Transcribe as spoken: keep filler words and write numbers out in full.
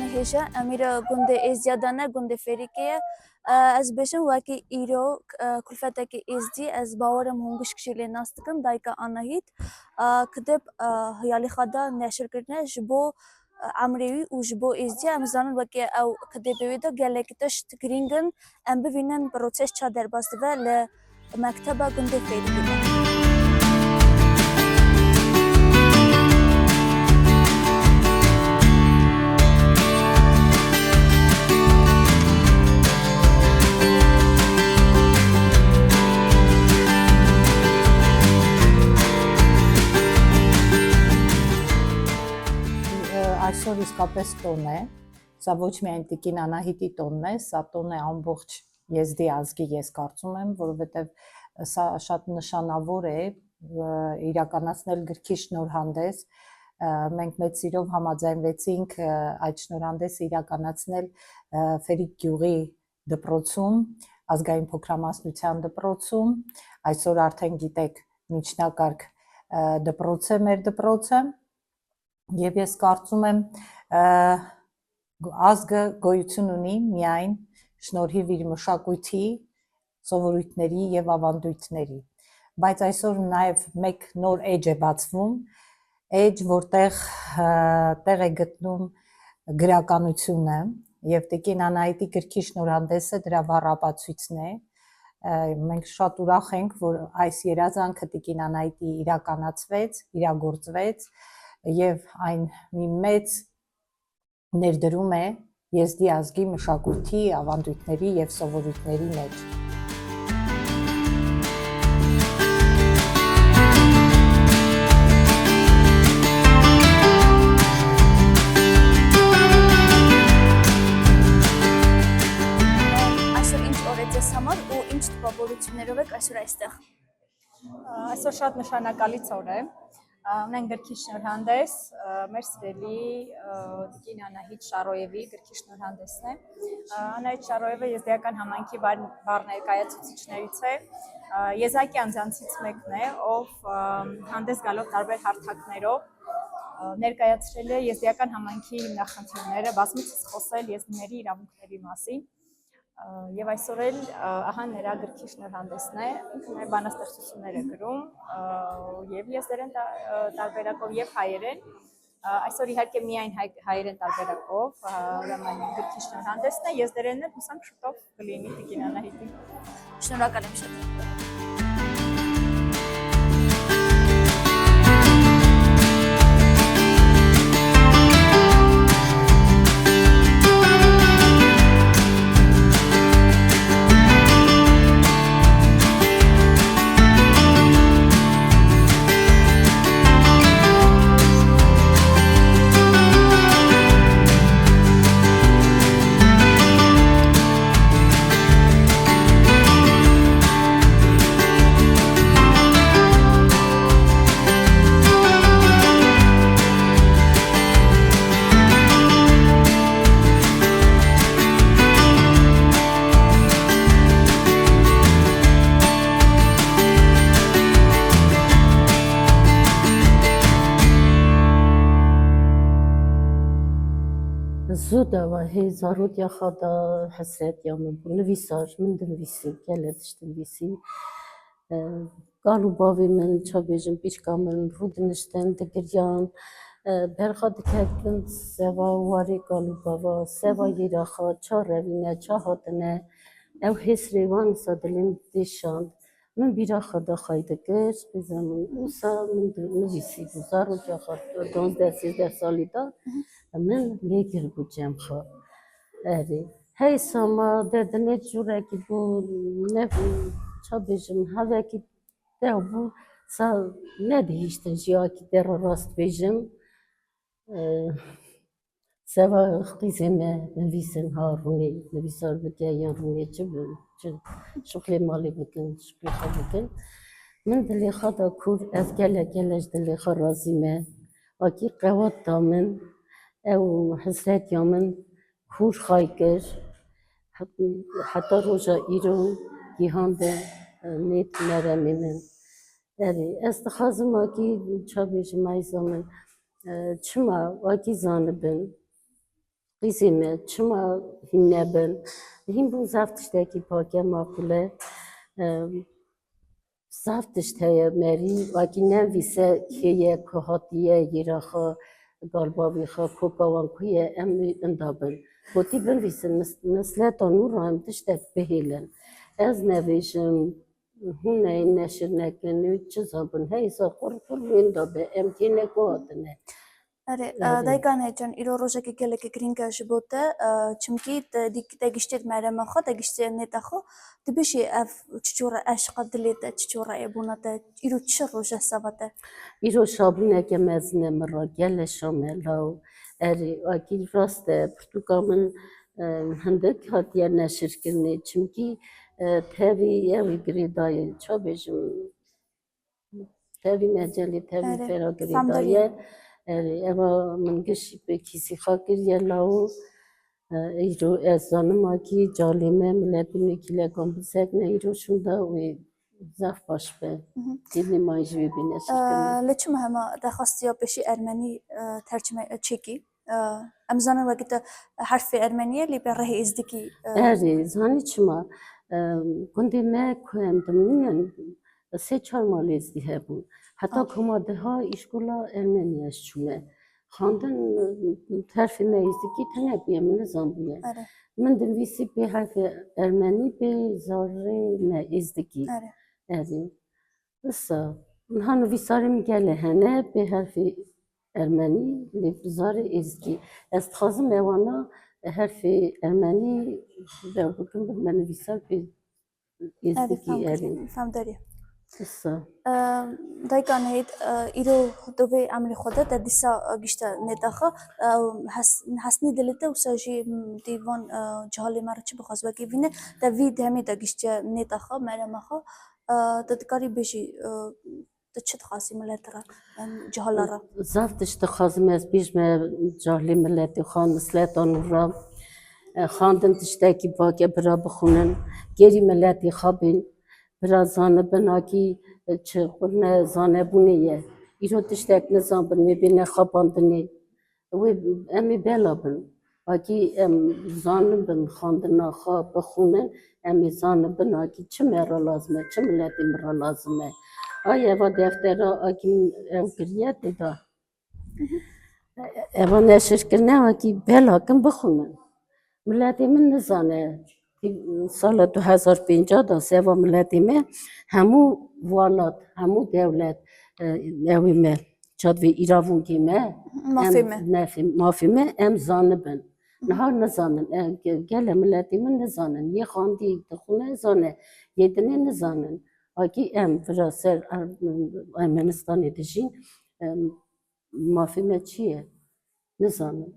Hêja, em îro gundê Êzdiya de ne, gundê Fêrîkê ye. E, ez bêjim wekî îro, e, kulfetekî Êzdî, ez bawerim hûn gişk jî lê nas dikin, dayika Anahît. E, kitêb, e, hiyalî xwe de neşir kirine ji bo, e, emrê wî û ji bo Êzdiya. Em zanin wekî ew kitêbê wê de gelekî tişt girîng in. Em bivînin proseş ça derbas dibe li Mekteba gundê Fêrîkê de. Այսօր իսկապես տոն է։ Սա ոչ միայն տիկին Անահիտի տոնն է, սա տոն է ամբողջ եզդի ազգի, ես կարծում եմ, որովհետև սա շատ նշանավոր է, ը, իրականացնել գրքի շնորհանդես։ Ը, մենք մեծ սիրով համաձայնվեցինք, ը, այդ շնորհանդեսը իրականացնել, ը, Ֆերիկ գյուղի դպրոցում, ազգային փոքրամասնության դպրոցում։ Այսօր արդեն գիտեք, միջնակարգ, ը, դպրոց է մեր դպրոցը, և ես կարծում եմ, ը, ազգը գոյություն ունի միայն շնորհիվ իր մշակույթի, սովորույթների և ավանդույթների։ Բայց այսօր նաև մեկ նոր էջ է բացվում, էջ, որտեղ, ը, տեղ է գտնում գրականությունը, և տիկին Անահիտի գրքի շնորհանդեսը դրա վառապացույցն է։ Ը, մենք շատ ուրախ ենք, որ այս երազանքը տիկին Անահիտի իրականացվեց, իրագործվեց, և այն մի մեծ ներդրում է եզդի ազգի մշակույթի, ավանդույթների և սովորույթների մեջ։ Այսօր ինչ օր է ձեզ համար ու ինչ տպավորություններով եք այսօր այստեղ։ Այսօր շատ նշանակալից օր է։ Ա, ունենք գրքի շնորհանդես, ա, մեր սիրելի, ա, տիկին Անահիտ Շարոևի գրքի շնորհանդեսն է։ Ա, Անահիտ Շարոևը եզդիական համայնքի բար-, բառ ներկայացուցիչներից է։ Ա, եզակի անձանցից մեկն է, ով, ա, հանդես գալով տարբեր հարթակներով, ա, ներկայացրել է եզդիական համայնքի հիմնախնդիրները, բազմիցս խոսել եզդիների իրավունքների մասին։ Ա, և այսօր էլ, ա, ահա նրա գրքի շնորհանդեսն է, ինքը նաև բանաստեղծություններ է գրում, ա, և եզդերեն տա-, ա, տարբերակով, և հայերեն։ Ա, այսօր իհարկե միայն հայ-, հայերեն տարբերակով, ա, ուրեմն գրքի շնորհանդեսն է, եզդերենն էլ հուսանք շուտով կլինի տիկին Անահիտին։ Շնորհակալ եմ շատ։ Zû de wehî zarokya xwe de hesretiya min bû. Nivîsar, min dinivîsî, gelek tişt dinivîsî. E, kal û bavê min, ça bêjim, pîrka min rûdiniştin, digiriyan, e, berxa diketin seva warê kal û bava, seva yêra xwe, ça revîne, ça hatine, ew hêsrê wan wisa dilê min tê şand. Min bîra xwe de xwey dikir, bêze min wisa min di-, nivîsî bû, zarokya xwe duwazdeh sêzdeh salî de min lê kir bû cem xwe. Erê. Hey sama derdinê cûrekî bû, ne, ça bêjim, hevekî dew bû, sa nedihiştin jiyakî te re rast bêjim. Ee, seva qîzê me nivîsin ha rûnê, nivîsar bike yan rûnê çi bi, çi şuxlê malê bikin, şuxlê xwe bikin. Min dilê xwe da kûr, ez gelek gelek ji dilê xwe razî me. Akî qewat da min, ew hesretiya min hûr xay kir. Het-, heta roja îro gihande, e, nêt meremê min. Erê, ez dixwazim akî ça bêjim, ayza min, e, çima akî zanibin, Qîzê me, çima hîn nebin? Hîn bûn zaf tiştekî pak e, maqûl e. Em, Zaf tişt heye merî, wekî nenvîse kê ye, ku hatiye, yêra xwe, galbavê xwe, koka wan ku ye, em ê inda bin. Gotî binvîsin, mis-, misleta nû re em tiştek bihêlin. Ez nevêjim, hûn neyên neşir nekin, wê çi zabin, hey za qur qur wê inda be, em kê ne ku hatine. Erê, e, Erê. Dayika Nehcan, îro rojekî gelekî girîng e ji bo te, e, çimkî te dî-, te giştê merema xwe, te giştê nêta xwe, dibêjî ev çiçû re eşqa dilê te, çiçû re êbûna te, îro çi roj e seba te? Îro şabûneke mezin e min re, gele şam e law. Erê, wekî rast e, pirtûka min, e, hindik hatiye neşirkirinê, çimkî, e, tevî ew ê girêdayê, ça bêjim, tevî mecelê, tevî Erê, fera fam girêdaye. Erê, eva min gişî bi kîsî xwe kiriye lawo. E, îro ez zanim a kî calê me, miletê me kîlekan bisekne, îro şûnda wê zaf baş be. Mhm. Têdnê mayî ji wê bîne şirkirine. E, lê çima hema te xwestiya pêşî ermenî, e, tercime, e, çêkî? E, em zanin wekî te herfê ermenî ye, lê pê rehê êzdikî, e, Erê, zanî çima? E, gundê me ku em dimînin, sê çar malê êzdî hebûn. Heta Ah. ku ma diha îşkola ermenî ez çûme. Xandin, e, herfê me êzdikî tune bûye, min nizanbûye. Erê. Min dinvîsî pê herfê ermenî, pê zarê me êzdikî. Erê. Erê. Wisa, niha nivîsarê min gele hene, pê herfê ermenî, lê bi zarê êzdikî. Ez dixwazim ewana herfê ermenî dew bikim, bibime nivîsar pê Erê, êzdikî, fam erê. Kirî, fam derê. Wisa. E, Dayika Nehêd, e, îro di vê emrê xwe de te dîsa, e, gişte nêta xwe, e, hes-, hesnî dilê te wisa jî, m, dî van, e, cihalê me re çi bixwaz wekî vîne, te vî demê de giştiye nêta xwe, merema xwe, e, te dikarî bêjî, e, tu çi dixwazî milet re, em, cihala re? Zaf tişt dixwazim ez bêjme, cahlê miletê xwe, misleta nû re. E, xandin tiştekî pak e, bira bixwînin, gêrî miletê xwe bên, bira zanibin, akî, e, çi xurne zanebûnê ye. Îro tiştek nizanbin, wê bêne xapandinê. Wê em ê bela bin. Akî em zanibin xandina xwe bixwînin, em ê zanibin akî çi me re lazim e, çi miletê min re lazim e. Ay eva deftera akî ew kiriye tê de. Eva neşirkirine akî bela kin bixwînin. Miletê min nizane. Sala du hezar pêncah de seva miletê me hemû welat, hemû dewlet, e, ewê me, çatvê îravûnkê me, Mafê em, me. mafê, mafê me, em zanibin. Niha nizanin. E, ge-, gele miletê min nizanin. Yê xandî dixwine zane, yê dinê nizanin. Akî em vira ser Er-, Ermenistanê dijîn, em, mafê me çi ye? Nizanin.